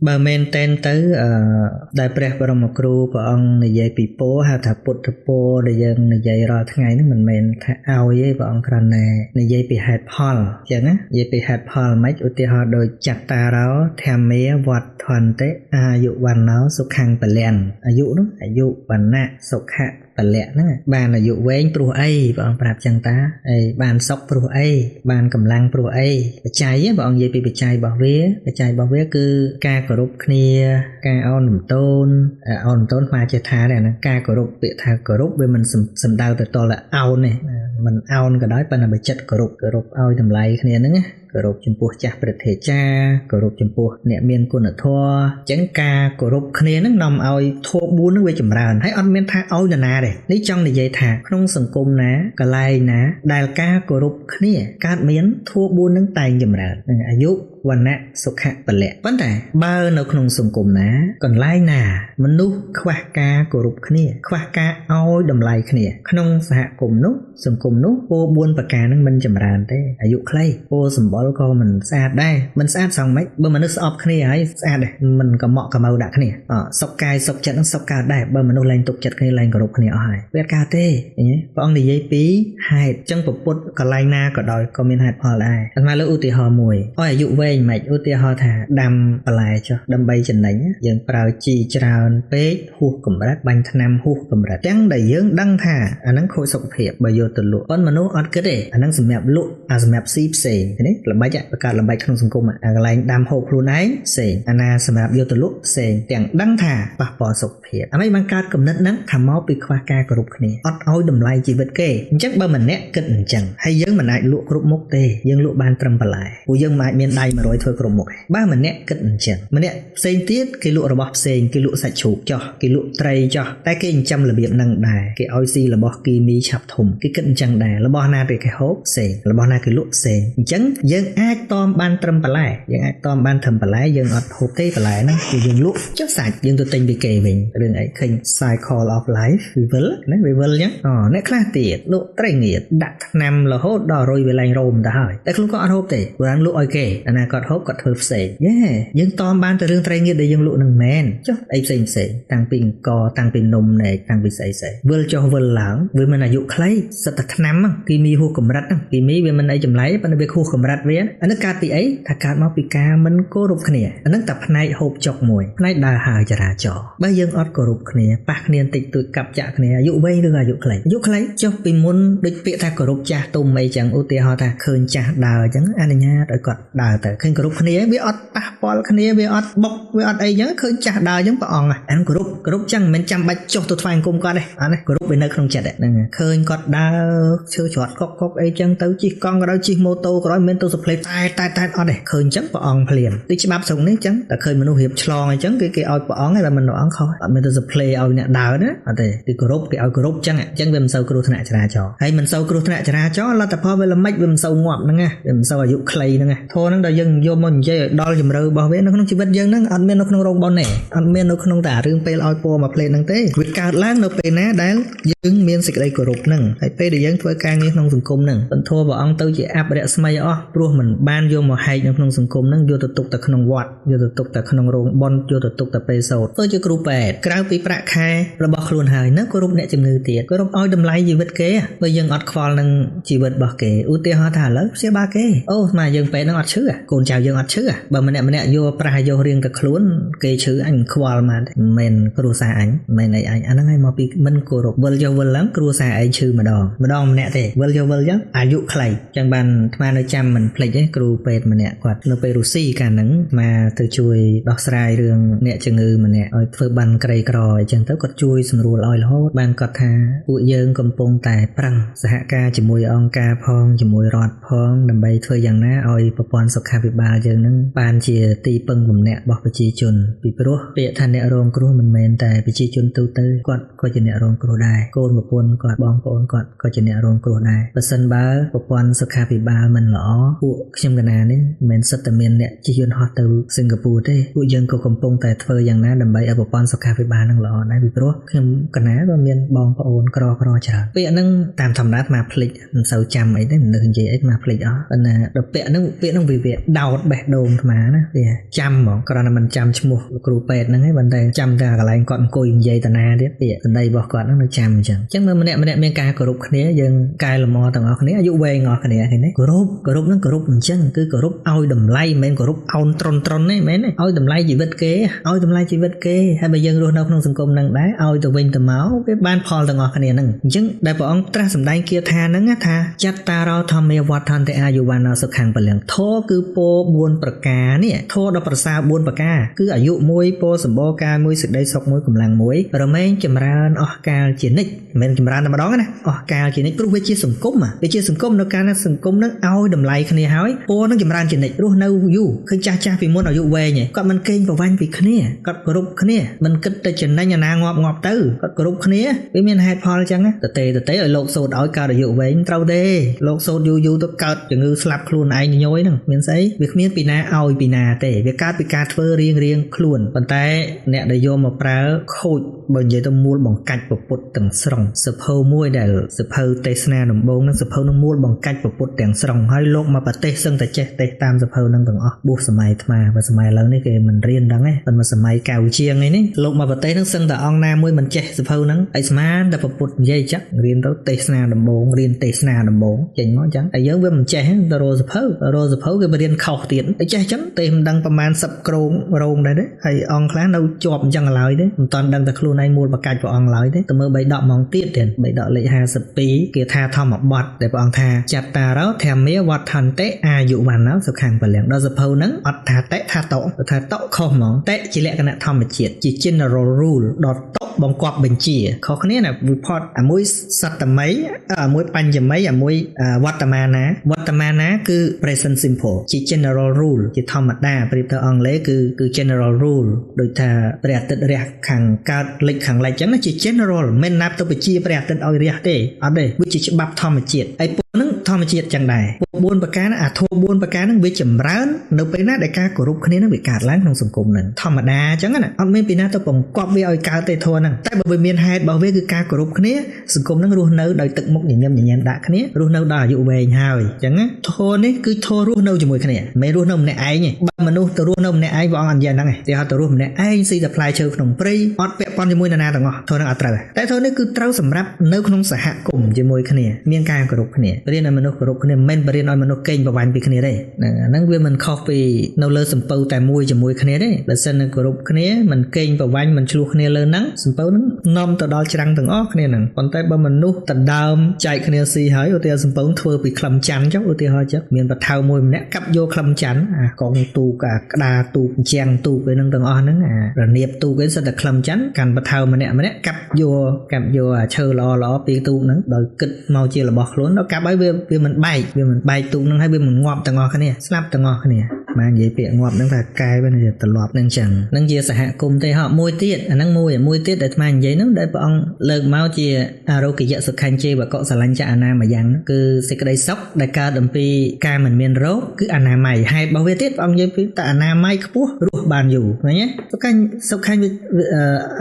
បើមែនតែនទៅដែលព្រះបរមគ្រូព្រះអង្គនិយាយពីពរហៅថាពុទ្ធពរដែលយើងនិយាយរាល់ថ្ងៃហ្នឹងមិនមែនថាឲ្យទេព្រះអង្គគ្រាន់តែនិយាយពីហេតុផលអញ្ចឹងណានិយាយពីហេតុផលមិនឧទាហរណ៍ដូចចត្តារោធម្មាវត្ថន្តិអាយុវណ្ណោសុខੰពលំអាយុនោះអាយុវណ្ណៈសុខៈពលៈហ្នឹងបានអាយុវែងព្រោះអីព្រះអង្គប្រាប់ចឹងតាអីបានសុខព្រោះអីបានកម្លាំងព្រោះអីបច្ច័យព្រះអង្គនិយាយពីបច្ច័យរបស់វាបច្ច័យរបស់វាគឺការគោរពគ្នាការអោនលំទោនអោនលំទោនស្មាចេះថាដែរណាការគោរពពាក្យថាគោរពវាមិនសំដៅទៅតលអោនទេមិនអោនក៏ដោយប៉ុន្តែបើចិត្តគោរពគោរពឲ្យតម្លៃគ្នាហ្នឹងណាគោរពចំពោះចាស់ព្រឹទ្ធាចារ្យគោរពចំពោះអ្នកមានគុណធម៌អញ្ចឹងការគោរពគ្នានឹងនាំឲ្យធម៌4នឹងវាចម្រើនហើយអត់មានថាឲ្យនរណាទេនេះចង់និយាយថាក្នុងសង្គមណាកន្លែងណាដែលការគោរពគ្នាកើតមានធម៌4នឹងតែងចម្រើននឹងអាយុវណ្ណៈសុខៈពលៈប៉ុន្តែបើនៅក្នុងសង្គមណាកន្លែងណាមនុស្សខ្វះការគោរពគ្នាខ្វះការឲ្យតម្លៃគ្នាក្នុងសហគមន៍នោះសង្គមនោះពោ4ប្រការនឹងមិនចម្រើនទេអាយុខ្លីពោសម្បុរក៏មិនស្អាតដែរមិនស្អាតសងម៉េចបើមនុស្សស្អប់គ្នាហើយស្អាតដែរមិនកម៉ក់កម៉ៅដាក់គ្នាសុខកាយសុខចិត្តនឹងសុខកើតដែរបើមនុស្សលែងទុកចិត្តគ្នាលែងគោរពគ្នាអស់ហើយវាកើតទេឃើញទេព្រះអង្គនិយាយពីហេតុចឹងពុទ្ធកន្លែងណាក៏ដោយក៏មានហេតុផលដែរអាត្មាលើកឧទាហរណ៍មួយឲ្យអាយុវែងមិនឧទាហរណ៍ថាដាំបន្លែចុះដើម្បីចំណេញយើងប្រើជីច្រើនពេកហួសកម្រិតបាញ់ថ្នាំហួសកម្រិតទាំងដែលយើងដឹងថាអាហ្នឹងខូចសុខភាពបើយកទៅលក់ប៉ុន្តែមនុស្សអត់គិតទេអាហ្នឹងសម្រាប់លក់អាសម្រាប់ស៊ីផ្សេងនេះល្បិចបង្កើតល្បិចក្នុងសង្គមអាកន្លែងដាំហូបខ្លួនឯងផ្សេងអាណាសម្រាប់យកទៅលក់ផ្សេងទាំងដឹងថាប៉ះពាល់សុខភាពអានេះបានកើតគំនិតហ្នឹងថាមកពីខ្វះការគោរពគ្នាអត់ឲ្យតម្លៃជីវិតគេអញ្ចឹងបើម្នាក់គិតអញ្ចឹងហើយយើងមិនអាចលក់គ្រប់មុខទេយើងលក់បានត្រឹមបន្លែព្រោះយើងមិនអាចមានដៃ100ធ្វើគ្រប់មុខបើម្នាក់គិតអញ្ចឹងម្នាក់ផ្សេងទៀតគេលក់របស់ផ្សេងគេលក់សាច់ជ្រូកចោះគេលក់ត្រីចោះតែគេចិញ្ចឹមរបៀបហ្នឹងដែរគេឲ្យស៊ីរបស់គីមីឆាប់ធំគេគិតអញ្ចឹងដែររបស់ណាគេហូបផ្សេងរបស់ណាគេលក់ផ្សេងអញ្ចឹងយើងអាចតមបានត្រឹមបន្លែយើងអាចតមបានត្រឹមបន្លែយើងអត់ហូបទេបន្លែហ្នឹងគឺយើងលក់ចុះសាច់យើងទៅទិញពីគេវិញរឿងអីឃើញ cycle of life វាវិលណាវាវិលអញ្ចឹងអូអ្នកខ្លះទៀតលក់ត្រីងៀតដាក់ថ្នាំរហូតដល់រុយវាឡើងរោមទៅហើយតែខ្លួនគាត់អត់ហូបទេព្រោះលក់ឲ្យគេអាណាគាត់ហូបគាត់ធ្វើផ្សេងយេយើងតមបានទៅរឿងត្រីងៀតដែលយើងលក់នឹងមែនចុះអីផ្សេងផ្សេងតាំងពីអង្គតាំងពីនំណែកតាំងពីស្អីស្អីវិលចុះវិលឡើងវាមិនអាយុខ្លីសិតតែថ្នាំគីមីហួសកម្រិតគីមីវាមិនអីចម្លែកប៉ុន្តែវាហួសកម្រិតវាអានេះកើតពីអីថាកើតមកពីការមិនគោរពគ្នាអានឹងតែផ្នែកហូបចុកមួយផ្នែកដើរហើរចរាចរណ៍បើយើងអត់គោរពគ្នាប៉ះគ្នាតិចតួចកាប់ចាក់គ្នាអាយុវែងឬអាយុខ្លីអាយុខ្លីចុះពីមុនដូចពាក្យថាគោរពចាស់ទុំអីចឹងឧទាហរណ៍ថាឃើញចាស់ដើរចឹងអនុញ្ញាតឲ្យគាត់ដើរទៅឃើញគោរពគ្នាវាអត់ប៉ះពាល់គ្នាវាអត់បុកវាអត់អីចឹងឃើញចាស់ដើរចឹងព្រះអង្គអានគោរពគោរពចឹងមិនចាំបាច់ចុះទៅថ្វាយអង្គមគាត់ទេអានេះគោរពវានៅក្នុងចិត្តហ្នឹងឃើញគាត់ដើរឈើច្រត់កុកកុកអីចឹងទៅជិះកង់ក៏ដោយជិះម៉ូតូក៏ដោយមិនទៅសផ្លេតែតែតែអត់ទេឃើញចឹងព្រះអង្គភ្លាមដូចច្បាប់ស្រុកនេះចឹងតែឃើញមនុស្សរៀបឆ្លងអីចឹងគេគេឲ្យព្រះអង្គហើយបើមិនព្រះអង្គខុសអត់មានទៅសផ្លេឲ្យអ្នកដើរណាអត់ទេគឺគោរពគេឲ្យគោរពចឹងអញ្ចឹងវាមិនសូវគ្រោះថ្នាក់ចរាចរណ៍ហើយមិនសូវគ្រោះថ្នាក់ចរាចរណ៍លទ្ធផលវាល្មិចវាមិនសូវងាប់ហ្នឹងណាវាមិនសូវអាយុខ្លីហ្នឹងណាធម៌ហ្នឹងដល់យើងយកមកនិយាយឲ្យដល់ជំរឿរបស់វានៅក្នុងជីវិតយើងហ្នឹងអត់មាននៅក្នុងរោងបុណ្យទេអត់មាននៅក្នុងតែរឿងពេលឲ្យពរមកផ្លេតហ្នឹងទេវាកើតឡើងនៅពេលណាដែលយើងមានសេចក្តីគោរពហ្នឹងហើយពេលដែលយើងធ្វើការងារក្នុងសង្គមហ្នឹងពន្ធព្រះអង្គទៅជាអបរស្មីអស់ព្រោះមិនបានយកមកហែកនៅក្នុងសង្គមហ្នឹងយកទៅទុកតែក្នុងវត្តយកទៅទុកតែក្នុងរោងបុណ្យយកទៅទុកតែពេលសូត្រទៅជាគ្រូពេទ្យក្រៅពីប្រាក់ខែរបស់ខ្លួនហើយនៅគោរពអ្នកជំងឺទៀតគោរពឲ្យតម្លៃជីវិតគេបើយើងអត់ខ្វល់នឹងជីវិតរបស់គេឧទាហរណ៍ថាឥឡូវព្យាបាលគេអូស្មាយើងពេទ្យហ្នឹងអត់ឈឺកូនចៅយើងអត់ឈឺបើម្នាក់ម្នាក់យកប្រាស់យករៀងតែខ្លួនគេឈឺអញខ្វល់មកមិនគ្រួសារអញមិនអីអញអាហ្នឹងហើយមកពីមិនគោរពវិលយកវិលឡើងគ្រួសារឯងឈឺម្ដងម្ដងម្នាក់ទេវិលយកវិលចឹងអាយុខ្លីចឹងបានអាត្មានៅចាំមិនភ្លេចទេគ្រូពេទ្យម្នាក់គាត់នៅពេលរុស្ស៊ីកាលហ្នឹងមកទៅជួយដោះស្រាយរឿងអ្នកជំងឺម្នាក់ឲ្យធ្វើបានក្រីក្រអញ្ចឹងទៅគាត់ជួយសម្រួលឲ្យរហូតបានគាត់ថាពួកយើងកំពុងតែប្រឹងសហការជាមួយអង្គការផងជាមួយរដ្ឋផងដើម្បីធ្វើយ៉ាងណាឲ្យប្រព័ន្ធសុខាភិបាលយើងនឹងបានជាទីពឹងបំណាក់របស់ប្រជាជនពីព្រោះពាក្យថាអ្នករងគ្រោះមិនមែនតែប្រជាជនទូទៅគាត់ក៏ជាអ្នករងគ្រោះដែរកូនប្រពន្ធគាត់បងប្អូនគាត់ក៏ជាអ្នករងគ្រោះដែរបើសិនបើប្រព័ន្ធសុខាភិបាលមិនល្អ ពួកខ្ញុំកណានេះមិនមែនសិតតែមានអ្នកជិះយន្តហោះទៅសិង្ហបុរីទេពួកយើងក៏កំពុងតែធ្វើយ៉ាងណាដើម្បីឲ្យប្រព័ន្ធសុខាភិបាលនឹងល្អដែរពីព្រោះខ្ញុំកណាក៏មានបងប្អូនក្រក្រច្រើនពាក្យហ្នឹងតាមធម្មតាមកភ្លេចមិនសូវចាំអីទេមនុស្សនិយាយអីមកភ្លេចអស់ប៉ុន្តែដល់ពាក្យហ្នឹងវាដោតបេះដូងអាត្មាណាវាចាំហ្មងគ្រាន់តែមិនចាំឈ្មោះគ្រូពេទ្យហ្នឹងឯងប៉ុន្តែចាំតែកន្លែងគាត់អង្គុយនិយាយតាណាទៀតពាក្យសម្ដីរបស់គាត់ហ្នឹងនៅចាំអញ្ចឹងមើលម្នាក់ម្នាក់មានការគោរពគ្នាយើងកែលម្អទាំងអស់គ្នាអាយុវែងអស់គ្នាឃើញទេគោរពហ្នឹងគោរពអញ្ចឹងគឺគោរពឲ្យតម្លៃមិនមែនគោរពអោនត្រន់ត្រន់ទេមែនទេឲ្យតម្លៃជីវិតគេឲ្យតម្លៃជីវិតគេហើយបើយើងរស់នៅក្នុងសង្គមហ្នឹងដែរឲ្យទៅវិញទៅមកវាបានផលទាំងអស់គ្នាហ្នឹងអញ្ចឹងដែលព្រះអង្គត្រាស់សម្ដែងគាថាហ្នឹងថាចត្តារោធម្មាវដ្ឋន្តិអាយុវណ្ណសុខੰពលំធម៌គឺពោ4ប្រការនេះធម៌ដ៏ប្រសើរ4ប្រការគឺអាយុ1ពោសម្បូរកាល1សេចក្តីសុខ1កម្លាំង1រមែងចម្រើនអស់កាលជានិច្ចមិនមែនចម្រើនតែម្ដងណាអស់កាលជានិច្ចព្រោះវាជាសង្គមវាជាសង្គមនៅកាលណាសង្គមនឹងឲ្យតម្លៃគ្នាហើយពោនឹងចម្រើនជានិច្ចរស់នៅយូរឃើញចាស់ចាស់ពីមុនអាយុវែងគាត់មិនកេងប្រវ័ញ្ចពីគ្នាគាត់គោរពគ្នាមិនគិតតែចំណេញអាណាងាប់ងាប់ទៅគាត់គោរពគ្នាវាមានហេតុផលអញ្ចឹងតទេឲ្យលោកសូត្រឲ្យកើតអាយុវែងត្រូវទេលោកសូត្រយូរយូរទៅកើតជំងឺស្លាប់ខ្លួនឯងញយហ្នឹងមានស្អីវាគ្មានពីណាឲ្យពីណាទេវាកើតពីការធ្វើរៀងរៀងខ្លួនប៉ុន្តែអ្នកដែលយកមកប្រើខូចបើនិយាយទៅមូលបង្កាច់ពុទ្ធទាំងស្រុងសភៅមួយដែលសភៅទេសនាដំបូងហ្នឹងសភៅនឹងមូលបង្កាច់ពុទ្ធទាំងស្រុងហើយលោកមកប្រទេសសឹងតែចេះទេសតាមសភៅហ្នឹងទាំងអស់បួសសម័យអាត្មាបើសម័យឥឡូវនេះគេមិនរៀនដឹងទេប៉ុន្តែសម័យកៅជាងឯនេះលោកមកប្រទេសហ្នឹងសឹងតែអង្គណាមួយមិនចេះសភៅហ្នឹងហើយស្មានតែពុទ្ធនិយាយចឹងរៀនទៅទេសនាដំបូងរៀនទេសនាដំបូងចេញមកចឹងហើយយើងវាមិនចេះទៅរកសភៅគេបរៀនខុសទៀតតែចេះចឹងទេសមិនដឹងប្រមាណ10ក្រងរោងដែរទេហើយអង្គខ្លះនៅជាប់អញ្ចឹងឡើយទេមិនតាន់ដឹងតែខ្លួនឯងមូលបង្កាច់ព្រះអង្គឡើយទេទៅមើល3ដកហ្មងទៀតទៀត3ដកលេខ52គេថាធម្មបទដែលព្រះអង្គថាចត្តារោធម្មាវដ្ឋន្តិអាយុវណ្ណោសុខੰពលំដល់សភៅហ្នឹងអត់ថាតិថាតថាតខុសហ្មងតិជាលក្ខណៈធម្មជាតិជា general rule ដល់តបង្គាប់បញ្ជាខុសគ្នាណាវិផតអាមួយសត្តមីអាមួយបញ្ញមីអាមួយវត្តមានាវត្តមានាគឺ present simple ជា general rule ជាធម្មតាប្រៀបទៅអង់គ្លេសគឺ general rule ដូចថាព្រះអាទិត្យរះខាងកើតលិចខាងលិចចឹងណាជា general មិនណាប់ទៅបញ្ជាព្រះអាទិត្យឲ្យរះទេអត់ទេវាជាច្បាប់ធម្មជាតិហើយពួកហ្នឹងធម្មជាតិចឹងដែរពួក4ប្រការអាធម៌4ប្រការហ្នឹងវាចម្រើននៅពេលណាដែលការគោរពគ្នាហ្នឹងវាកើតឡើងក្នុងសង្គមហ្នឹងធម្មតាចឹងណាអត់មានពីណាទៅបង្គាប់វាឲ្យកើតទេធម៌ហ្នឹងតែបើវាមានហេតុរបស់វាគឺការគោរពគ្នាសង្គមហ្នឹងរស់នៅដោយទឹកមុខញញឹមញញែមដាក់គ្នារស់នៅដល់អាយុវែងហើយចឹងណាធម៌នេះគឺធម៌រស់នៅជាមួយគ្នាមិនរស់នៅម្នាក់ឯងទេបើមនុស្សទៅរស់នៅម្នាក់ឯងព្រះអង្គអត់យ៉ាងហ្នឹងទេគេហៅទៅរស់ម្នាក់ឯងស៊ីតែផ្លែឈើក្នុងព្រៃអត់ពាក់ព័ន្ធជាមួយនរណាទាំងអស់ធម៌ហ្នឹងអត់ត្រូវតែធម៌នេះគឺត្រូវសម្រាប់នៅក្នុងសហគមន៍ជាមួយគ្នាមានការគោរពគ្នារៀនឲ្យមនុស្សគោរពគ្នាមិនមែនបរៀនឲ្យមនុស្សកេងប្រវ័ញ្ចពីគ្នាទេហ្នឹងវាមិនខុសពីនៅលើសំពៅតែមួយជាមួយគ្នាទេបើសិននឹងគោរពគ្នាមិនកេងប្រវ័ញ្ចមិនឆ្លោះគ្នាលើហ្នឹងសំពៅហ្នឹងនាំទៅដល់ច្រាំងទាំងអស់គ្នាហ្នឹងប៉ុន្តែបើមនុស្សដណ្ដើមចែកគ្នាស៊ីហើយឧទាហរណ៍សំពៅធ្វើពីក្លឹមច័ន្ទចុះឧទាហរណ៍ចឹងមានបថៅមួយម្នាក់កាប់យកក្លឹមច័ន្ទអាកងទូកអាក្តារទូកជាងទូកឯហ្នឹងទាំងអស់ហ្នឹងអារនៀបទូកឯងសិតតែក្លឹមច័ន្ទកាន់បថៅម្នាក់ម្នាក់កាប់យកអាឈើល្អល្អពីទូកហ្នឹងដោយគិតមកជារបស់ខ្លួនដល់កាប់ហើយវាមិនបែកទូកហ្នឹងហើយវាមិនងាប់ទាំងអស់គ្នាស្លាប់ទាំងអស់គ្នាបាននិយាយពាក្យងាប់ហ្នឹងថាកែវាត្រឡប់នឹងចឹងនឹងជាសហគមន៍ទេហ៎មួយទៀតអាហ្នឹងមួយទៀតដែលអាត្មានិយាយហ្នឹងដែលព្រះអង្គលើកមកជាអារោគយៈសុខញ្ជេវកុសលញ្ចអនាមយ៉ាងគឺសេចក្តីសុខដែលកើតអំពីការមិនមានរោគគឺអនាម័យហេតុរបស់វាទៀតព្រះអង្គនិយាយពីតែអនាម័យខ្ពស់រស់បានយូរឃើញទេសុខញ្ញ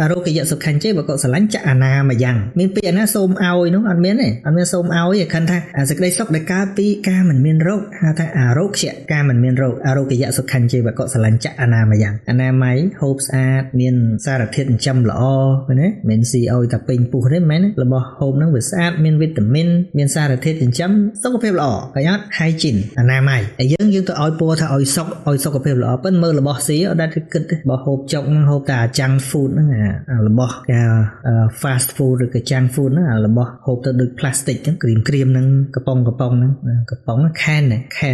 អារោគយៈសុខញ្ជេវកុសលញ្ចអនាមយ៉ាងមានពាក្យណាសូមឲ្យនោះអត់មានទេអត់មានសូមឲ្យទេខិនថាសេចក្តីសុខដែលកើតពីការមិនមានរោគហៅថាអារោគយៈការមិនមានរោគអារោគយៈសុខញ្ជេវកុសលញ្ចអនាមយ៉ាងអនាម័យហូបស្អាតមានសារធាតុចិញ្ចឹមល្អឃើញទេមិនស៊ីឲ្យតែពេញពោះទេមែនរបស់ហូបហ្នឹងវាស្អាតមានវីតាមីនមានសារធាតុចិញ្ចឹមសុខភាពល្អឃើញអត់ hygiene អនាម័យហើយយើងទៅឲ្យពណ៌ថាឲ្យសុខឲ្យសុខភាពល្អប៉ុន្តែមើលរបស់ស៊ីអត់ដែលគិតទេបើហូបចុកហ្នឹងហូបតែ junk food ហ្នឹងអារបស់គេ fast food ឬក៏ junk food ហ្នឹងអារបស់ហូបទៅដូច plastic ហ្នឹងក្រៀមហ្នឹងកំប៉ុងហ្នឹងកំប៉ុងខែនហ្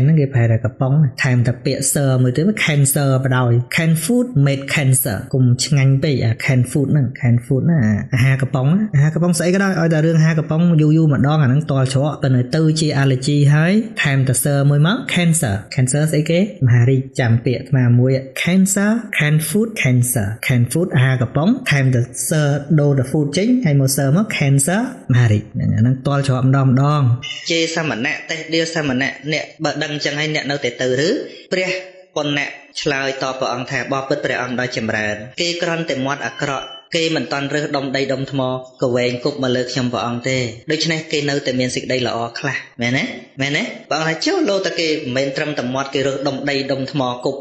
នឹងគេប្រែថាកំប៉ុងថែមតែពាក្យ ក្យ sir មួយទៀត cancer បដ ாய் can food made cancer កុំឆ្ងាញ់ពេកអា can food ហ្នឹង can food ណាអាហារកំប៉ុងអាហារកំប៉ុងស្អីក៏ដោយឲ្យតែរឿងអាហារកំប៉ុងយូរយូរម្ដងអាហ្នឹងតល់ច្រកប៉ុន្តែទៅជា allergy ហើយថែមតែ sir មួយមក cancer cancer ស្អីគេមហារីកចាំពាក្យអាត្មាមួយ cancer can food cancer can food អាហារកំប៉ុងថែមតែ sir ដូរតែ food ចេញហើយមក sir មក cancer មហារីកហ្នឹងអាហ្នឹងតល់ច្រកម្ដងម្ដងជេសមណៈតេះដៀលសមណៈអ្នកបើដឹងចឹងហើយអ្នកនៅតែទៅឬព្រះប៉ុណ្ណៈឆ្លើយតបព្រះអង្គថាបបិទ្ធព្រះអង្គដោយចម្រើនគេគ្រាន់តែមាត់អាក្រក់គេមិនតាន់រើសដុំដីដុំថ្មកវែងគប់មកលើខ្ញុំព្រះអង្គទេដូច្នេះគេនៅតែមានសេចក្តីល្អខ្លះមែនទេមែនទេព្រះអង្គថាចុះលោតែគេមិនមែនត្រឹមតែមាត់គេរើសដុំដីដុំថ្មគប់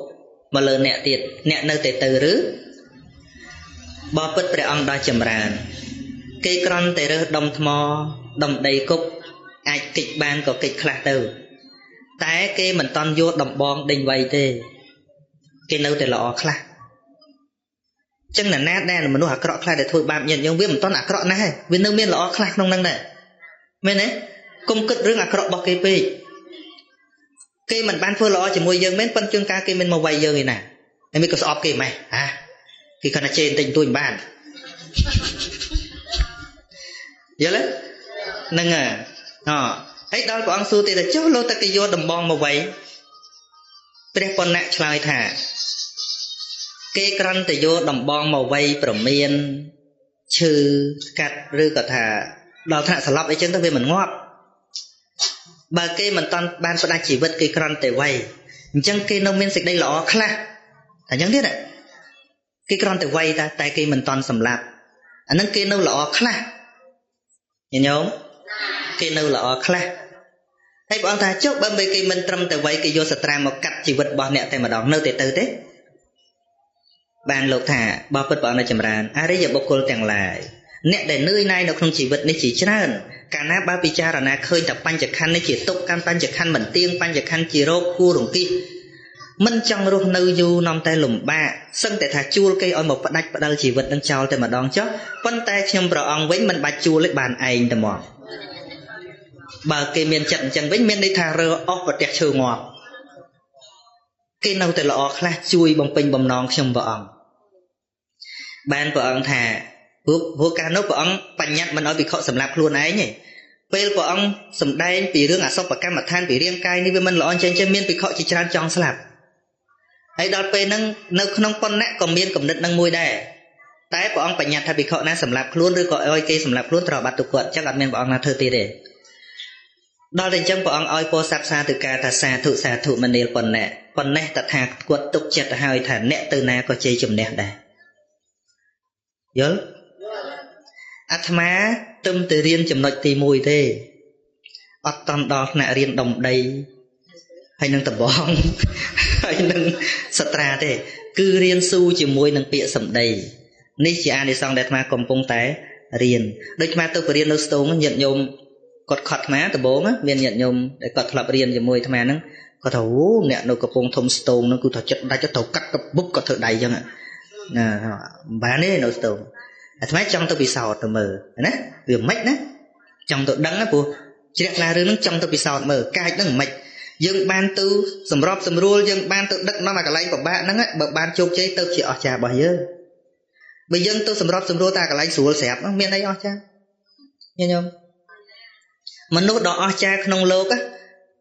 មកលើអ្នកទៀតអ្នកនៅតែទៅឬបបិទ្ធព្រះអង្គដោយចម្រើនគេគ្រាន់តែរើសដុំថ្មដុំដីគប់អាចកិច្ចបានក៏កិច្ចខ្លះទៅតែគេមិនតាន់យកដំបងដេញវៃទេគេនៅតែល្អខ្លះចឹងណាណាដែលមនុស្សអាក្រក់ខ្លះដែលធ្វើបាបញាតិញោមវាមិនតាន់អាក្រក់ណាស់ទេវានៅមានល្អខ្លះក្នុងហ្នឹងដែរមែនទេកុំគិតរឿងអាក្រក់របស់គេពេកគេមិនបានធ្វើល្អជាមួយយើងមែនប៉ុន្តែជួនកាលគេមិនមកវាយយើងឯណាហើយមានក៏ស្អប់គេម៉េះហាគេគាត់ថាជេរបន្តិចបន្តួចមិនបានយល់ទេហ្នឹងហើយអហើយដល់ព្រះអង្គសួរទៀតថាចុះលោតែគេយកដំបងមកវាយព្រះប៉ុណ្ណៈឆ្លើយថាគេគ្រាន់តែយកដំបងមកវាយប្រមានឈឺស្កាត់ឬក៏ថាដល់ថ្នាក់ស្លាប់អីចឹងទៅវាមិនងាប់បើគេមិនតាន់បានផ្ដាច់ជីវិតគេគ្រាន់តែវាយអញ្ចឹងគេនៅមានសេចក្តីល្អខ្លះតែអញ្ចឹងទៀតគេគ្រាន់តែវាយតែគេមិនតាន់សម្លាប់អានឹងគេនៅល្អខ្លះញាតិញោមគេនៅល្អខ្លះហើយព្រះអង្គថាចុះបើគេមិនត្រឹមតែវាយគេយកសត្រាមកកាត់ជីវិតរបស់អ្នកតែម្ដងនៅតែទៅទេបានលោកថាបបិទ្ធព្រះអង្គចម្រើនអរិយបុគ្គលទាំងឡាយអ្នកដែលនឿយណាយនៅក្នុងជីវិតនេះជាច្រើនកាលណាបើពិចារណាឃើញតែបញ្ចខណ្ឌនេះជាទុក្ខកម្មបញ្ចខណ្ឌមិនទៀងបញ្ចខណ្ឌជារោគគួររង្គៀសមិនចង់រស់នៅយូរនាំតែលំបាកសឹងតែថាជួលគេឲ្យមកផ្ដាច់ផ្ដាល់ជីវិតនឹងចោលតែម្ដងចុះប៉ុន្តែខ្ញុំព្រះអង្គវិញមិនបាច់ជួលទេបានឯងតែមកបើគេមានចិត្តអញ្ចឹងវិញមានន័យថារើអស់ប្រទះឈើងាប់គេនៅតែល្អខ្លះជួយបំពេញបំណងខ្ញុំព្រះអង្គបានព្រះអង្គថាព្រោះកាលនោះព្រះអង្គបញ្ញត្តិមិនឲ្យភិក្ខុសម្លាប់ខ្លួនឯងទេពេលព្រះអង្គសម្ដែងពីរឿងអសុបកម្មដ្ឋានពីរាងកាយនេះវាមិនល្អអញ្ចឹងមានភិក្ខុជាច្រើនចង់ស្លាប់ហើយដល់ពេលហ្នឹងនៅក្នុងប៉ុណ្ណៈក៏មានគំនិតនឹងមួយដែរតែព្រះអង្គបញ្ញត្តិថាភិក្ខុណាសម្លាប់ខ្លួនឬក៏ឲ្យគេសម្លាប់ខ្លួនត្រូវបាត់ទុគតអញ្ចឹងអត់មានព្រះអង្គណាធ្វើទៀតទេដល់តែអញ្ចឹងព្រះអង្គឲ្យពោធិសត្វសាធុការថាសាធុសាធុមនាលប៉ុណ្ណេះប៉ុណ្ណេះតថាគតទុកចិត្តហើយថាអ្នកទៅណាក៏ជ័យជំនះដែរយល់អាត្មាទឹមទៅរៀនចំណុចទី1ទេអត់តន់ដល់ថ្នាក់រៀនដុំដីហើយនឹងដបងហើយនឹងសត្រាទេគឺរៀនស៊ូជាមួយនឹងពាក្យសម្ដីនេះជាអានិសង្សដែលអាត្មាកំពុងតែរៀនដូចអាត្មាទៅបរៀននៅស្ទងញាតិញោមគាត់ខត់អាត្មាដំបូងមានញាតិញោមដែលគាត់ធ្លាប់រៀនជាមួយអាត្មាហ្នឹងគាត់ថាអូអ្នកនៅកំពង់ធំស្ទងហ្នឹងគឺថាចិត្តដាច់ទៅកាត់កបុកគាត់ធ្វើដៃអញ្ចឹងណាមិនបានទេនៅស្ទងអាត្មាចង់ទៅពិសោធន៍ទៅមើលណាវាមិនណាចង់ទៅដឹងណាព្រោះជ្រះថ្លារឿងហ្នឹងចង់ទៅពិសោធន៍មើលកាចហ្នឹងមិនយើងបានទៅសម្របសម្រួលយើងបានទៅដឹកនាំអាកន្លែងពិបាកហ្នឹងបើបានជោគជ័យទៅជាអស្ចារ្យរបស់យើងបើយើងទៅសម្របសម្រួលតែកន្លែងស្រួលស្រាប់ហ្នឹងមានអីអស្ចារ្យញាតិញោមមនុស្សដ៏អស្ចារ្យក្នុងលោក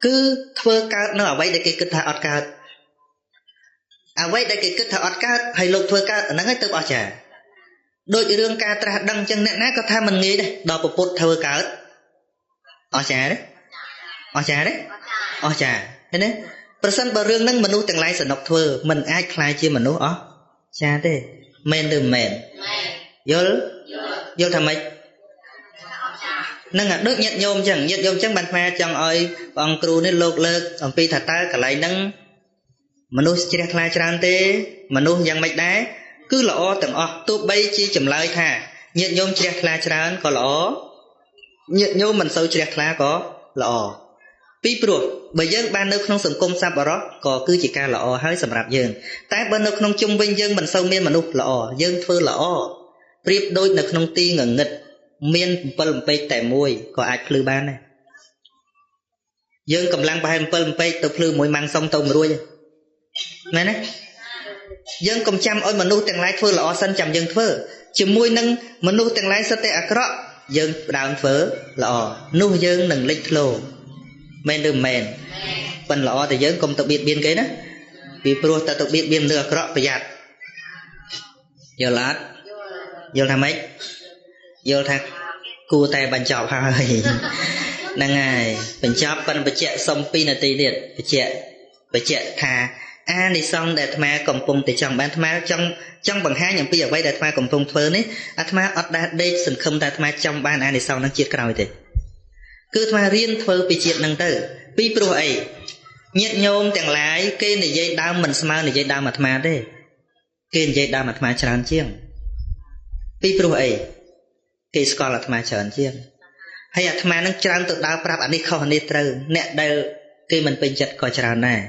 គឺធ្វើកើតនៅអ្វីដែលគេគិតថាអត់កើតអ្វីដែលគេគិតថាអត់កើតហើយលោកធ្វើកើតអាហ្នឹងហើយទៅអស្ចារ្យដូចរឿងការត្រាស់ដឹងចឹងអ្នកណាក៏ថាមិនងាយដែរដល់ពុទ្ធធ្វើកើតអស្ចារ្យទេអស្ចារ្យទេអស្ចារ្យឃើញទេប្រសិនបើរឿងហ្នឹងមនុស្សទាំងឡាយសនុកធ្វើមិនអាចក្លាយជាមនុស្សអស្ចារ្យទេមែនឬមិនមែនយល់យល់ថាម៉េចហ្នឹងដូចញាតិញោមចឹងញាតិញោមចឹងបានអាចង់ឲ្យព្រះអង្គគ្រូនេះលោកលើកអំពីថាតើកន្លែងហ្នឹងមនុស្សជ្រះថ្លាច្រើនទេមនុស្សយ៉ាងម៉េចដែរគឺល្អទាំងអស់ទោះបីជាចម្លើយថាញាតិញោមជ្រះថ្លាច្រើនក៏ល្អញាតិញោមមិនសូវជ្រះថ្លាក៏ល្អពីព្រោះបើយើងបាននៅក្នុងសង្គមសប្បុរសក៏គឺជាការល្អហើយសម្រាប់យើងតែបើនៅក្នុងជុំវិញយើងមិនសូវមានមនុស្សល្អយើងធ្វើល្អប្រៀបដូចនៅក្នុងទីងងឹតមាន7អំពេកតែមួយក៏អាចភ្លឺបានដែរយើងកម្លាំងប្រហែល7អំពេកទៅភ្លឺមួយម៉ាំងសុំទៅមិនរួចទេ មែនទេយើងកុំចាំឲ្យមនុស្សទាំងឡាយធ្វើល្អសិនចាំយើងធ្វើជាមួយនឹងមនុស្សទាំងឡាយសិតតែអាក្រក់យើងផ្ដើមធ្វើល្អនោះយើងនឹងលេចធ្លោមែនឬមិនមែនប៉ុន្តែល្អតែយើងកុំទៅបៀតបៀនគេណាពីព្រោះតែទៅបៀតបៀនលើអាក្រក់ប្រយ័ត្នយល់អត់យល់ថាម៉េចយល់ថាគួរតែបញ្ចប់ហើយហ្នឹងហើយបញ្ចប់ប៉ុន្តែបញ្ជាក់សុំ2នាទីទៀតបញ្ជាក់ថាអានិសង្សដែលអាត្មាកំពុងតែចង់បានអាត្មាចង់បង្ហាញអំពីអ្វីដែលអាត្មាកំពុងធ្វើនេះអាត្មាអត់ដែលដេកសង្ឃឹមតែអាត្មាចង់បានអានិសង្សនឹងជាតិក្រោយទេគឺអាត្មារៀនធ្វើពីជាតិនឹងទៅពីព្រោះអីញាតិញោមទាំងឡាយគេនិយាយដើមមិនស្មើនិយាយដើមអាត្មាទេគេនិយាយដើមអាត្មាច្រើនជាងពីព្រោះអីគេស្គាល់អាត្មាច្រើនជាងហើយអាត្មានឹងច្រើនទៅដើរប្រាប់អានេះខុសអានេះត្រូវអ្នកដែលគេមិនពេញចិត្តក៏ច្រើនដែរ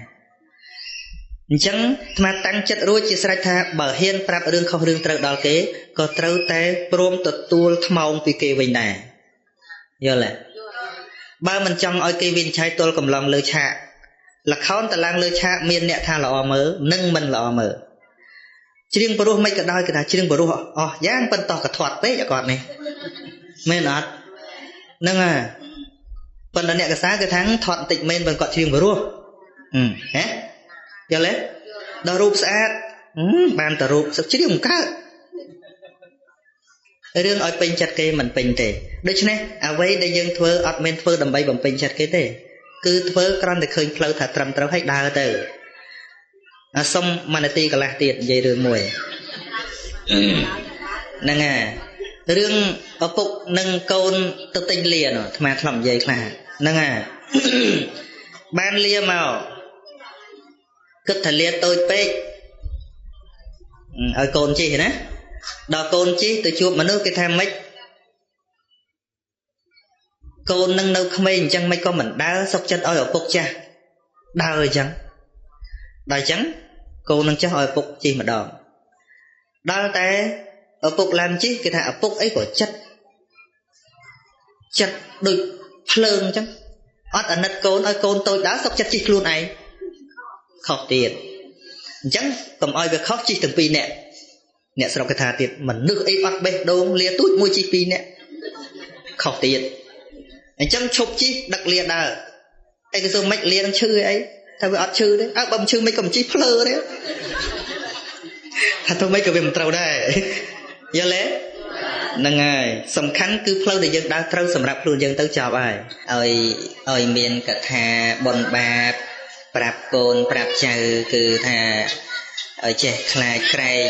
អញ្ចឹងអាត្មាតាំងចិត្តរួចជាស្រេចថាបើហ៊ានប្រាប់រឿងខុសរឿងត្រូវដល់គេក៏ត្រូវតែព្រមទទួលថ្មោងពីគេវិញដែរយល់ទេបើមិនចង់ឲ្យគេវិនិច្ឆ័យទល់កំឡងលើឆាកល្ខោនតឡើងលើឆាកមានអ្នកថាល្អមើលនិងមិនល្អមើលច្រៀងព្រោះមិនក៏ដោយគេថាច្រៀងព្រោះអស់យ៉ាងប៉ុន្តោះកធាត់ពេកគាត់នេះមែនអត់ហ្នឹងហើយប៉ុន្តែអ្នកកសាគឺថាថត់បន្តិចមែនបើគាត់ច្រៀងព្រោះហ៎យល់ទេដល់រូបស្អាតបានតែរូបសឹកច្រៀងមិនកើតរឿងឲ្យពេញចិត្តគេមិនពេញទេដូច្នេះអ្វីដែលយើងធ្វើអត់មែនធ្វើដើម្បីបំពេញចិត្តគេទេគឺធ្វើគ្រាន់តែឃើញផ្លូវថាត្រឹមត្រូវហើយដើរទៅសុំមួយនាទីកន្លះទៀតនិយាយរឿងមួយហ្នឹងហើយរឿងឪពុកនិងកូនទៅទិញលានោះអាត្មាធ្លាប់និយាយខ្លះហ្នឹងហើយបានលាមកគិតថាលាតូចពេកឲ្យកូនជិះណាដល់កូនជិះទៅជួបមនុស្សគេថាម៉េចកូននឹងនៅក្មេងអញ្ចឹងមិនក៏មិនដើរសុកចិត្តឲ្យឪពុកចាស់ដើរអញ្ចឹងដល់អញ្ចឹងកូននឹងចាស់ឲ្យឪពុកជិះម្ដងដល់តែឪពុកឡើងជិះគេថាឪពុកអីក៏ចិត្តចិត្តដូចភ្លើងអញ្ចឹងអត់អាណិតកូនឲ្យកូនតូចដើរសុកចិត្តជិះខ្លួនឯងខុសទៀតអញ្ចឹងកុំឲ្យវាខុសជិះទាំងពីរនាក់អ្នកស្រុកគេថាទៀតមនុស្សអីអត់បេះដូងលាទូចមួយជិះពីរនាក់ខុសទៀតអញ្ចឹងឈប់ជិះដឹកលាដើរអីគេសួរមិនលានឹងឈឺអីថាវាអត់ឈឺទេអើបើមិនឈឺមិនក៏មិនជិះភ្លើទេថាធ្វើម៉េចក៏វាមិនត្រូវដែរយល់ទេហ្នឹងហើយសំខាន់គឺផ្លូវដែលយើងដើរត្រូវសម្រាប់ខ្លួនយើងទៅចប់ហើយឲ្យមានកថាបុណ្យបាបប្រាប់កូនប្រាប់ចៅគឺថាឲ្យចេះខ្លាចក្រែង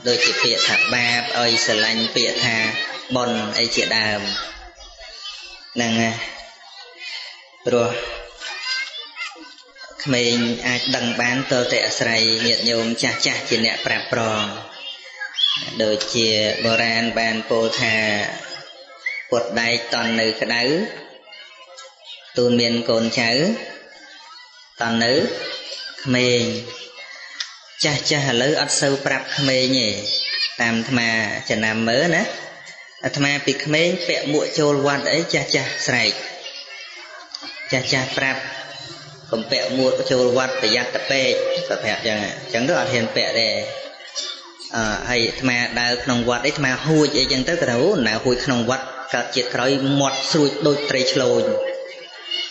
ដូចជាពាក្យថាបាបឲ្យស្រឡាញ់ពាក្យថាបុណ្យអីជាដើមហ្នឹងហើយព្រោះក្មេងអាចដឹងបានទល់តែអាស្រ័យញាតិញោមចាស់ចាស់ជាអ្នកប្រាប់ប្រងដូចជាបុរាណបានពោលថាពុតដែកតន់នៅក្តៅទូនមានកូនចៅតន់នៅក្មេងចាស់ចាស់ឥឡូវអត់សូវប្រាប់ក្មេងទេតាមអាត្មាចំណាំមើលណាអាត្មាពីក្មេងពាក់មួកចូលវត្តអីចាស់ចាស់ស្រែកចាស់ចាស់ប្រាប់កុំពាក់មួកចូលវត្តប្រយ័ត្នតែពេកគាត់ប្រាប់ចឹងអញ្ចឹងទៅអត់ហ៊ានពាក់ទេអឺហើយអាត្មាដើរក្នុងវត្តអីអាត្មាហួចអីចឹងទៅគាត់ថាអូណាហួចក្នុងវត្តកើតជាតិក្រោយមាត់ស្រួចដូចត្រីឆ្លូញ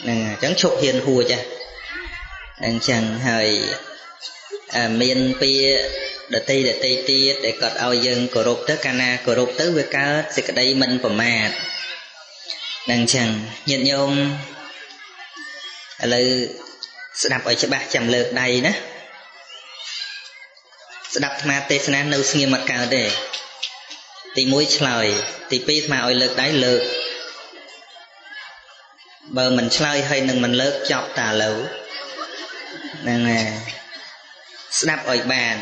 ហ្នឹងអញ្ចឹងឈប់ហ៊ានហួចហ៎អញ្ចឹងហើយមានពាក្យដតីដតីទៀតដែលគាត់ឲ្យយើងគោរពទៅកាលណាគោរពទៅវាកើតសេចក្តីមិនប្រមាទនឹងអញ្ចឹងញាតិញោមឥឡូវស្ដាប់ឲ្យច្បាស់ចាំលើកដៃណាស្ដាប់អាត្មាទេសនានៅស្ងៀមអត់កើតទេទី1ឆ្លើយទី2អាត្មាឲ្យលើកដៃលើកបើមិនឆ្លើយហើយនឹងមិនលើកចប់តាឥឡូវហ្នឹងហើយស្ដាប់ឲ្យបាន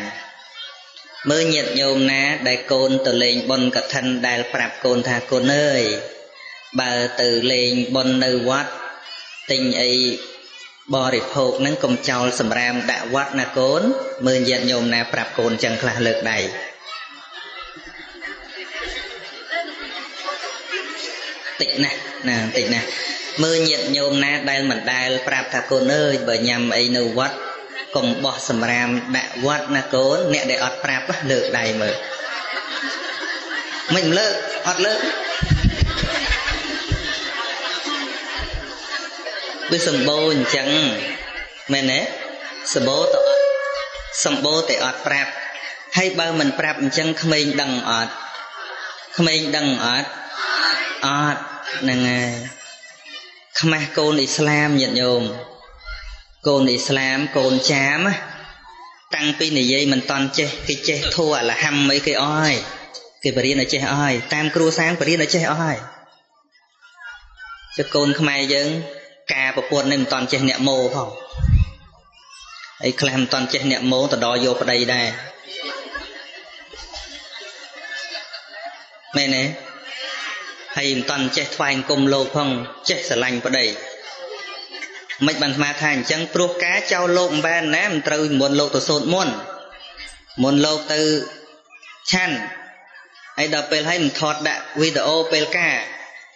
មើលញាតិញោមណាដែលកូនទៅលេងបុណ្យកឋិនដែលប្រាប់កូនថាកូនអើយបើទៅលេងបុណ្យនៅវត្តទិញអីបរិភោគហ្នឹងកុំចោលសម្រាមដាក់វត្តណាកូនមើលញាតិញោមណាប្រាប់កូនចឹងខ្លះលើកដៃតិចណាស់ណាតិចណាស់មើលញាតិញោមណាដែលមិនដែលប្រាប់ថាកូនអើយបើញ៉ាំអីនៅវត្ត កុំបោះសម្រាមដាក់វត្តណាកូនអ្នកដែលអត់ប្រាប់លើកដៃមើលមិនលើកអត់លើកវាសម្បូរអញ្ចឹងមែនទេសម្បូរទៅអត់សម្បូរតែអត់ប្រាប់ហើយបើមិនប្រាប់អញ្ចឹងក្មេងដឹងអត់ក្មេងដឹងអត់អត់ហ្នឹងហើយខ្មាស់កូនអ៊ីស្លាមញាតិញោមកូនអ៊ីស្លាមកូនចាមតាំងពីនិយាយមិនតន់ចេះគេចេះធัวអលហាំអីគេអស់ហើយគេបរៀនឲ្យចេះអស់ហើយតាមគ្រួសារបរៀនឲ្យចេះអស់ហើយចុះកូនខ្មែរយើងការប្រពន្ធនេះមិនតន់ចេះអ្នកម៉ូផងអីខ្លះមិនតន់ចេះអ្នកម៉ូទៅដល់យកប្តីដែរមែនទេហើយមិនតន់ចេះថ្វាយអង្គមលោកផងចេះស្រឡាញ់ប្តីមិនបានស្មាថាអញ្ចឹងព្រោះការចោលលោកមិនបានណាមិនត្រូវមុនលោកទៅសូត្រមុនមុនលោកទៅឆាន់ហើយដល់ពេលហើយមិនថតដាក់វីដេអូពេលការ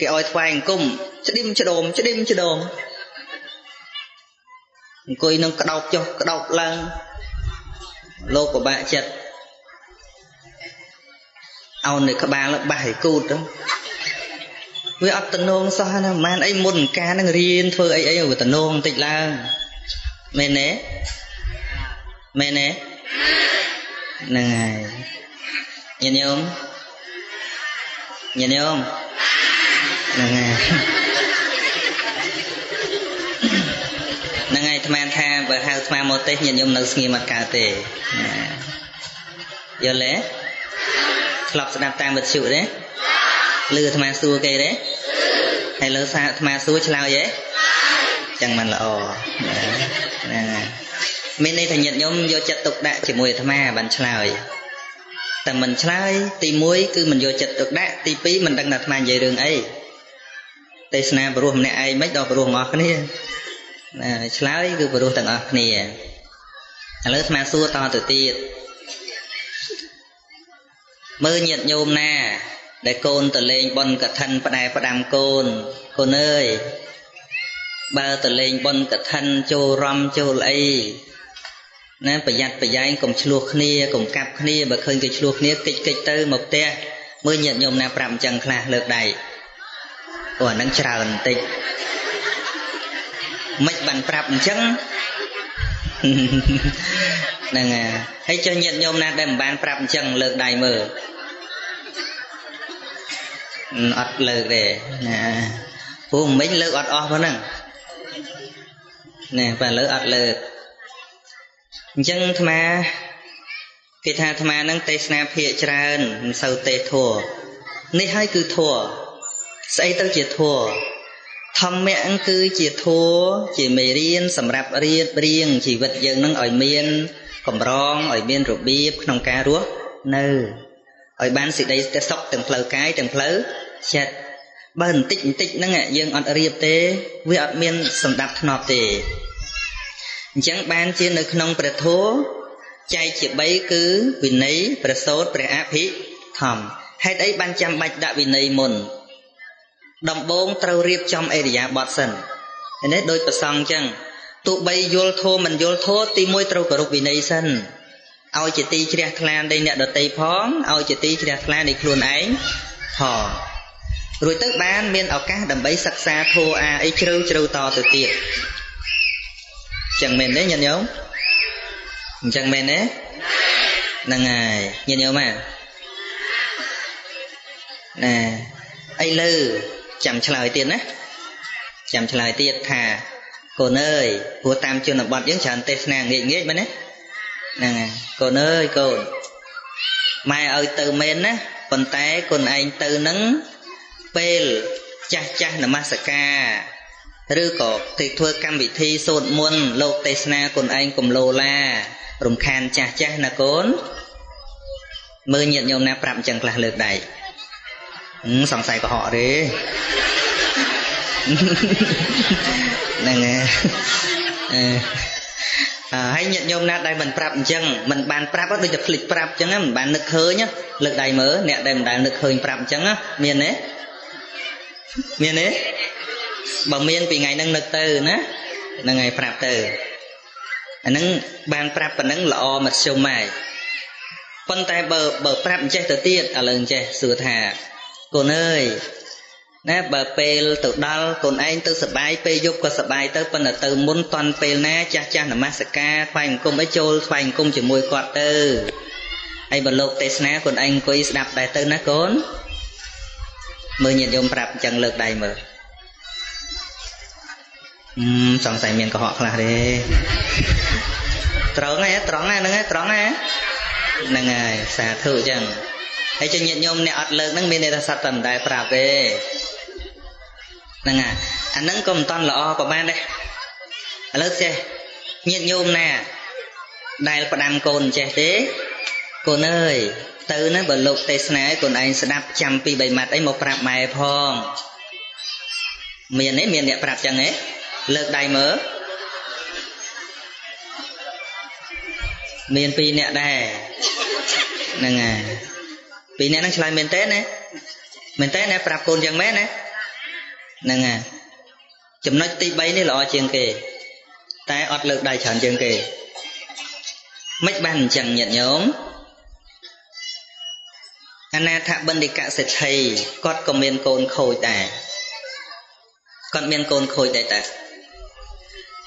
គេឲ្យថ្វាយអង្គមស្ឌីមឆ្ដូមស្ឌីមឆ្ដូមអង្គុយនឹងក្តោបចុះក្តោបឡើងលោកពិបាកចិត្តអោននៅក្បាលបាសឲ្យគូតទៅវាអត់តំណងសោះណាមិនអីមុនការនឹងរៀនធ្វើអីអីវាតំណងបន្តិចឡើងមែនទេមែនទេហ្នឹងហើយញាតិញោមញាតិញោមហ្នឹងហើយហ្នឹងហើយអាត្មាថាបើហៅអាត្មាមកទេសញាតិញោមនៅស្ងៀមអត់កើតទេយល់ទេធ្លាប់ស្ដាប់តាមវិទ្យុទេលឺអាត្មាសួរគេទេហើយលើសារអាត្មាសួរឆ្លើយទេចឹងមិនល្អណាមានន័យថាញាតិញោមយកចិត្តទុកដាក់ជាមួយអាត្មាបានឆ្លើយតែមិនឆ្លើយទី1គឺមិនយកចិត្តទុកដាក់ទី2មិនដឹងថាអាត្មានិយាយរឿងអីទេសនាព្រោះម្នាក់ឯងមិនដល់ព្រោះទាំងអស់គ្នាណាឆ្លើយគឺព្រោះទាំងអស់គ្នាឥឡូវអាត្មាសួរតទៅទៀតមើលញាតិញោមណាដែលកូនទៅលេងបុណ្យកឋិនផ្ដែផ្ដាំកូនកូនអើយបើទៅលេងបុណ្យកឋិនចូលរំចូលអីណាប្រយ័ត្នប្រយែងកុំឆ្លោះគ្នាកុំកាប់គ្នាបើឃើញគេឆ្លោះគ្នាកិច្ចកិច្ចទៅមកផ្ទះមើលញាតិញោមណាប្រាប់អញ្ចឹងខ្លះលើកដៃអូអានឹងច្រើនបន្តិចមិនបានប្រាប់អញ្ចឹងហ្នឹងហើយចុះញាតិញោមណាដែលមិនបានប្រាប់អញ្ចឹងលើកដៃមើលអត់លើកទេណាព្រោះមិញលើកអត់អស់ផងហ្នឹងណែបើលើអត់លើកអញ្ចឹងអាត្មាគេថាអាត្មាហ្នឹងទេសនាភាកច្រើនមិនសូវទេធัวនេះហើយគឺធัวស្អីទៅជាធัวធម្មៈគឺជាធัวជាមេរៀនសម្រាប់រៀបរៀងជីវិតយើងនឹងឲ្យមានកម្រងឲ្យមានរបៀបក្នុងការរស់នៅឲ្យបានសេចក្តីសុខទាំងផ្លូវកាយទាំងផ្លូវចិត្តបើបន្តិចបន្តិចហ្នឹងយើងអត់រៀបទេវាអត់មានសម្ដាប់ធ្នាប់ទេអញ្ចឹងបានជានៅក្នុងព្រះធម៌ចែកជា3គឺវិន័យព្រះសូត្រព្រះអភិធម្មហេតុអីបានចាំបាច់ដាក់វិន័យមុនដំបូងត្រូវរៀបចំអរិយាបថសិននេះដូចប្រសង់អញ្ចឹងទោះបីយល់ធម៌មិនយល់ធម៌ទី1ត្រូវគោរពវិន័យសិនឲ្យជាទីជ្រះថ្លានៃអ្នកដទៃផងឲ្យជាទីជ្រះថ្លានៃខ្លួនឯងផងរួចទៅបានមានឱកាសដើម្បីសិក្សាធម៌អាអីជ្រៅជ្រៅតទៅទៀតចឹងមែនទេញាតិញោមអញ្ចឹងមែនទេហ្នឹងហើយញាតិញោមណាណែឥឡូវចាំឆ្លើយទៀតណាចាំឆ្លើយទៀតថាកូនអើយព្រោះតាមជនបទយើងច្រើនទេសនាងាកងាកមែនទេហ្នឹងហើយកូនអើយកូនម៉ែឲ្យទៅមែនណាប៉ុន្តែកូនឯងទៅនឹងពេលចាស់ចាស់នមស្ការឬក៏គេធ្វើកម្មវិធីសូត្រមន្តលោកទេសនាកូនឯងកុំលោឡារំខានចាស់ចាស់ណាកូនមើលញាតិញោមណាប្រាប់អញ្ចឹងខ្លះលើកដៃសង្ស័យកុហកទេហ្នឹងហើយញាតិញោមណាដែលមិនប្រាប់អញ្ចឹងមិនបានប្រាប់ដូចតែភ្លេចប្រាប់អញ្ចឹងមិនបាននឹកឃើញលើកដៃមើលអ្នកដែលមិនដែលនឹកឃើញប្រាប់អញ្ចឹងមានទេមានទេបើមានពីថ្ងៃហ្នឹងនឹកទៅណាហ្នឹងហើយប្រាប់ទៅ អាហ្នឹងបានប្រាប់ប៉ុណ្ណឹងល្អមធ្យមហើយប៉ុន្តែបើប្រាប់អញ្ចេះទៅទៀតឥឡូវអញ្ចេះសួរថាកូនអើយណាបើពេលទៅដល់កូនឯងទៅសបាយពេលយប់ក៏សបាយទៅប៉ុន្តែទៅមុនតន់ពេលណាចាស់ចាស់នមស្ការថ្វាយអង្គមអីចូលថ្វាយអង្គមជាមួយគាត់ទៅហើយបើលោកទេសនាកូនឯងអង្គុយស្ដាប់ដែរទៅណាកូនមើលញាតិញោមប្រាប់អញ្ចឹងលើកដៃមើលសង្ស័យមានកុហកខ្លះទេត្រង់ហើយត្រង់ហើយហ្នឹងហើយត្រង់ហើយហ្នឹងហើយសាធុអញ្ចឹងហើយចុះញាតិញោមអ្នកអត់លើកហ្នឹងមានន័យថាសត្វតែមិនដែលប្រាប់ទេហ្នឹងហើយអាហ្នឹងក៏មិនតន់ល្អប្រហែលដែរឥឡូវចេះញាតិញោមណាដែលផ្ដាំកូនចេះទេកូនអើយទៅណាបើលោកទេសនាឲ្យកូនឯងស្ដាប់ចាំពី3ម៉ាត់អីមកប្រាប់ម៉ែផងមានទេមានអ្នកប្រាប់ចឹងទេលើកដៃមើលមាន2អ្នកដែរហ្នឹងហើយ2អ្នកហ្នឹងឆ្លើយមែនទេណាមែនទេណាប្រាប់កូនយ៉ាងមែនណាហ្នឹងហើយចំណុចទី3នេះល្អជាងគេតែអត់លើកដៃច្រើនជាងគេមិនបានអញ្ចឹងញាតិញោមអនាថបណ្ឌិកសេដ្ឋីគាត់ក៏មានកូនខូចដែរគាត់មានកូនខូចដែរតា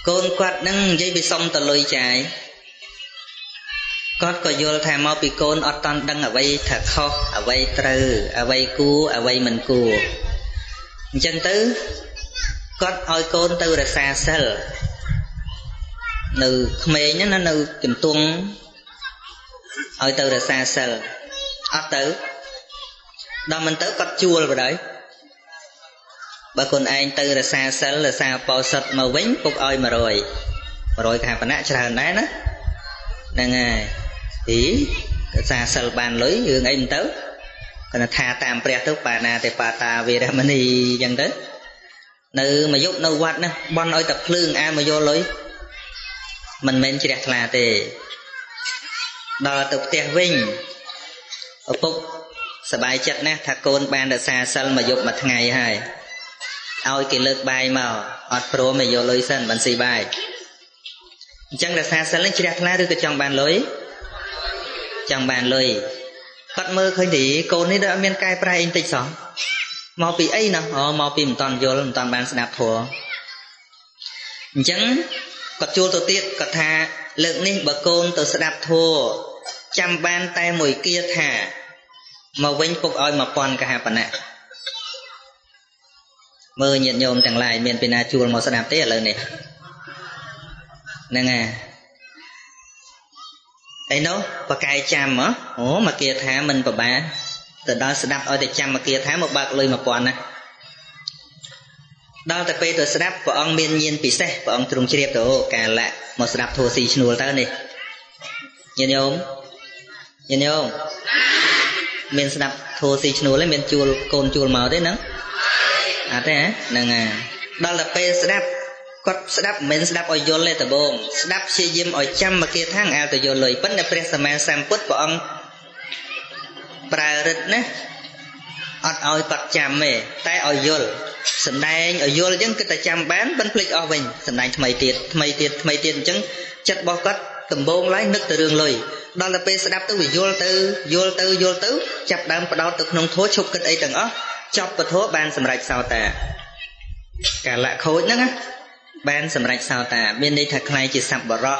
កូនគាត់នឹងនិយាយពីសុំតលុយចាយគាត់ក៏យល់ថាមកពីកូនអត់តាន់ដឹងអ្វីថាខុសអ្វីត្រូវអ្វីគួរអ្វីមិនគួរអញ្ចឹងទៅគាត់ឲ្យកូនទៅរក្សាសិលនៅក្មេងណានៅជំទង់ឲ្យទៅរក្សាសិលអត់ទៅដល់មិនទៅគាត់ជួលបណ្ដោយបើកូនឯងទៅរក្សាសិលរក្សាបោសុតមកវិញពុកឲ្យ100 100កហបណៈច្រើនដែរណាហ្នឹងហើយអីរក្សាសិលបានលុយរឿងអីមិនទៅគាត់ថាតាមព្រះទៅបាណាទេបាតាវេរមណីអញ្ចឹងទៅនៅមួយយប់នៅវត្តណាបន់ឲ្យតែភ្លើងអាមកយកលុយមិនមែនជ្រះថ្លាទេដល់ទៅផ្ទះវិញឪពុកសប្បាយចិត្តណាស់ថាកូនបានរក្សាសិលមួយយប់មួយថ្ងៃហើយឲ្យគេលើកបាយមកអត់ព្រមឲ្យយកលុយសិនបានស៊ីបាយអញ្ចឹងរក្សាសិលនឹងជ្រះថ្លាឬក៏ចង់បានលុយចង់បានលុយគាត់មើលឃើញទីកូននេះដូចអត់មានកែប្រែអីតិចសោះមកពីអីណោះអូមកពីមិនតាន់យល់មិនតាន់បានស្ដាប់ធម៌អញ្ចឹងគាត់ជួលទៅទៀតគាត់ថាលើកនេះបើកូនទៅស្ដាប់ធម៌ចាំបានតែមួយគាថាមកវិញពុកឲ្យ1000កហបណៈមើលញាតិញោមទាំងឡាយមានពីណាជួលមកស្ដាប់ទេឥឡូវនេះហ្នឹងហើយឯនោះបកែចាំហ៎អូមកគាថាមិនប្របាទៅដល់ស្ដាប់ឲ្យតែចាំមកគាថាមកបើកលុយ1000ណាដល់តែពេលទៅស្ដាប់ព្រះអង្គមានញាណពិសេសព្រះអង្គទ្រង់ជ្រាបទៅអូកាលៈមកស្ដាប់ធម៌ស៊ីឈ្នួលទៅនេះញាតិញោមញាតិញោមមានស្ដាប់ធម៌ស៊ីឈ្នួលទេមានជួលកូនជួលមកទេហ្នឹងអត់ទេហ្នឹងហើយដល់តែពេលស្ដាប់គាត់ស្ដាប់មិនមែនស្ដាប់ឲ្យយល់ទេដំបងស្ដាប់ព្យាយាមឲ្យចាំមកគាថាងអាលទៅយល់លុយប៉ុន្តែព្រះសម្មាសម្ពុទ្ធព្រះអង្គប្រើរិទ្ធណាអត់ឲ្យគាត់ចាំទេតែឲ្យយល់សំដែងឲ្យយល់អញ្ចឹងគឺតែចាំបានមិនភ្លេចអស់វិញសំដែងថ្មីទៀតថ្មីទៀតថ្មីទៀតអញ្ចឹងចិត្តរបស់គាត់ដំបងឡើយនឹកទៅរឿងលុយដល់ទៅពេលស្ដាប់ទៅវាយល់ទៅយល់ទៅយល់ទៅចាប់ដើមផ្ដោតទៅក្នុងធម៌ឈប់គិតអីទាំងអស់ចប់ពធបានសម្រេចសោតាកាលៈខូចហ្នឹងណាបានសម្រេចសោតាមានន័យថាក្លាយជាសប្បុរស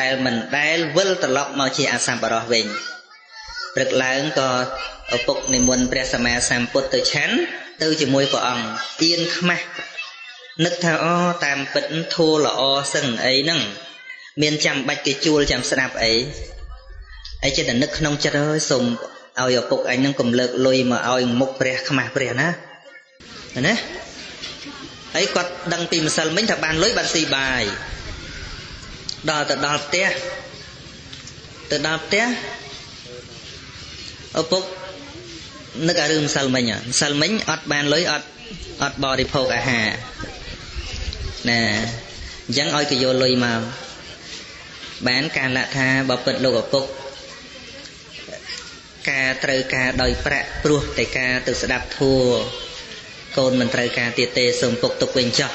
ដែលមិនដែលវិលត្រឡប់មកជាអសប្បុរសវិញព្រឹកឡើងក៏ឪពុកនិមន្តព្រះសម្មាសម្ពុទ្ធទៅឆាន់ទៅជាមួយព្រះអង្គអៀនខ្មាស់នឹកថាអូតាមពិតធัวល្អសឹងអីហ្នឹងមានចាំបាច់គេជួលចាំស្ដាប់អីហើយចិត្តតែនឹកក្នុងចិត្តអើយសូមឲ្យឪពុកអញហ្នឹងកុំលើកលុយមកឲ្យមុខព្រះខ្មាស់ព្រះណាណាហើយគាត់ដឹងពីម្សិលមិញថាបានលុយបានស៊ីបាយដល់ទៅដល់ផ្ទះទៅដល់ផ្ទះឪពុកនឹកអារឿងម្សិលមិញម្សិលមិញអត់បានលុយអត់បរិភោគអាហារណាអញ្ចឹងឲ្យគេយកលុយមកបានកាលៈថាបើពិតលោកឪពុកការត្រូវការដោយប្រាក់ព្រោះតែការទៅស្ដាប់ធัวកូនមិនត្រូវការទៀតទេសូមពុកទុកវិញចុះ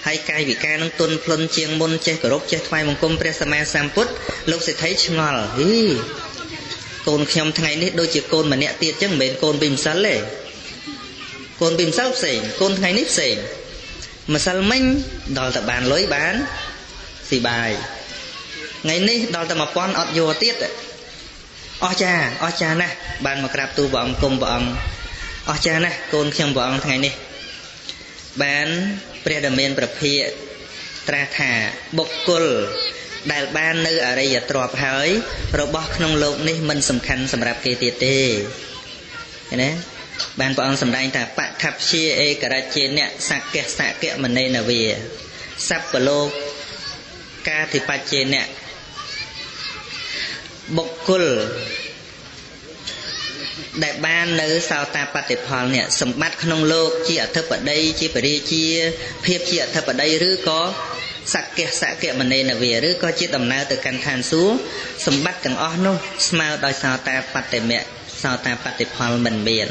ហើយកាយវិការនឹងទន់ភ្លន់ជាងមុនចេះគោរពចេះថ្វាយបង្គំព្រះសម្មាសម្ពុទ្ធលោកសេដ្ឋីឆ្ងល់ហីកូនខ្ញុំថ្ងៃនេះដូចជាកូនម្នាក់ទៀតចឹងមិនមែនកូនពីម្សិលទេកូនពីម្សិលផ្សេងកូនថ្ងៃនេះផ្សេងម្សិលមិញដល់តែបានលុយបានស៊ីបាយថ្ងៃនេះដល់តែ1000អត់យកទៀតអស្ចារ្យអស្ចារ្យណាស់បានមកក្រាបទូលព្រះអង្គគុំព្រះអង្គអស្ចារ្យណាស់កូនខ្ញុំព្រះអង្គថ្ងៃនេះបានព្រះដ៏មានព្រះភិក្ខត្រាស់ថាបុគ្គលដែលបាននៅអរិយទ្រព្យហើយរបស់ក្នុងលោកនេះមិនសំខាន់សម្រាប់គេទៀតទេឃើញទេបានព្រះអង្គសម្ដែងថាបឋព្យាឯករជាអ្នកសក្កសក្កមនេនវាសព្វលោកកាធិបច្ចេអ្នកបុគ្គលដែលបាននៅសោតាបតិផលនេះសម្បត្តិក្នុងលោកជាអធិបតីជាពរាជាភាពជាអធិបតីឬក៏សក្កសក្កមនេនវាឬក៏ជាដំណើរទៅកាន់ឋានសួគ៌សម្បត្តិទាំងអស់នោះស្មើដោយសោតាបតិមៈសោតាបតិផលមិនមាន